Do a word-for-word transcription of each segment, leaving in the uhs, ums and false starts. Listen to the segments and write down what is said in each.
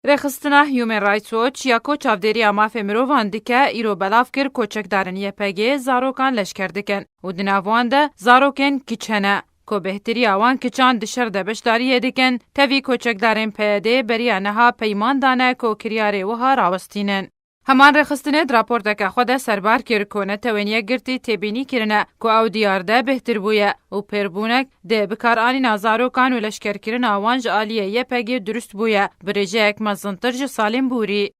Rêxistina Human Rights Watch ya ku çavdêriya mafê mirovan dike, îro belav kir ku çekdarên Y P G zarokan leşker dikin û di nav wan de zarokên kiç hene, ku bêhtiriya wan kiçan di şer de beşdariyê dikin, tevî ku çekdarên P Y D beriya niha peyman dane ku kiryarê wiha rawestînin. Heman rêxistinê di raporteke xwe de serbar kir ku Netewên Yekgirtî têbînî kirine ku ew diyar de bêhtir bûye û pêrbûnek di bikaranîna zarokan û leşkerkirina wan ji aliyê Y P G durust bûye, bi rêjeyek mezintir ji salên borî.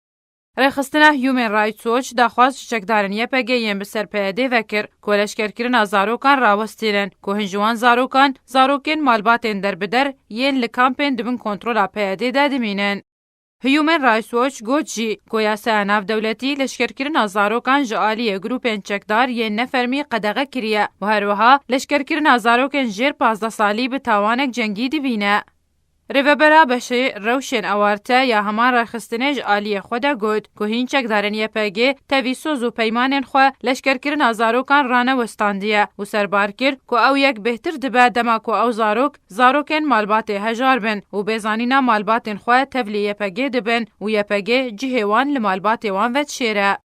Rêxistina Human Rights Watch daxwaz ji çekdarên Y P G yên bi ser P Y D ve kir ku leşkerkirina zarokan rawestînin, ku hin ji wan zarokan, zarokên malbatên derbider yên li kampên di bin kontrola P Y D de dimînin. Human Rights Watch got jî ku yasaya navdewletî leşkerkirina zarokan ji aliyê grûpên çekdar yên nefermî qedexe kiriye û her wiha leşkerkirina zarokên jêr pazdeh salî bi tawanek cengî dibîne. Rêvebera Beşê Rewşên Ewarte ya heman rêxistinê ji aliyê xwe de got ku hîn çekdarên Y P G tevî soz û peymanên xwe leşkerkirina zarokan ranewestandiye û serbar kir ku ew yek bêhtir dibe dema ku ew zarok, zarokên malbatê hejar bin û bê zanîna malbatên xwe tevlî Y P G dibin û Y P G cihê wan li malbatê wan vedişêre.